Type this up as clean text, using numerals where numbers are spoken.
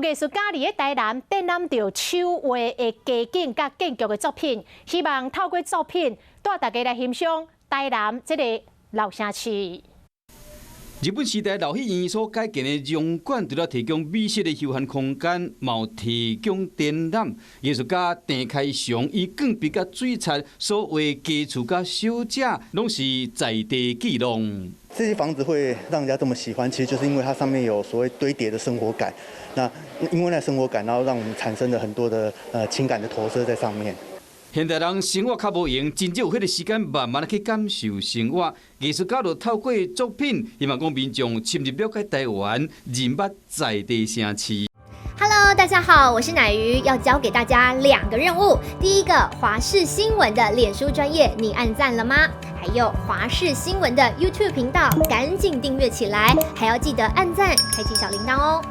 藝術家佇咧台南展覽著手畫的街景佮建築的作品，希望透過作品帶大家來欣賞台南這個老城市。日本時代老戲院所改建的榮館，除了提供美食的休閒空間，嘛有提供展覽。藝術家鄭開祥以鋼筆佮水彩所畫街厝佮小食，攏是在地記錄。這些房子會讓人家這麼喜歡，其實就是因為它上面有所謂堆疊的生活感。那因為那生活感，然後讓我們產生了很多的情感的投射在上面。現代人生活較無閒，真少有彼個時間慢慢去感受生活。藝術家就透過作品，希望講民眾深入了解台灣，認捌在地城市。 Hello，大家好，我是乃瑜，要交給大家兩個任務。第一個，華視新聞的臉書專頁，你按讚了嗎？還有華視新聞的 YouTube 頻道，趕緊訂閱起來，還要記得按讚，開啟小鈴鐺哦。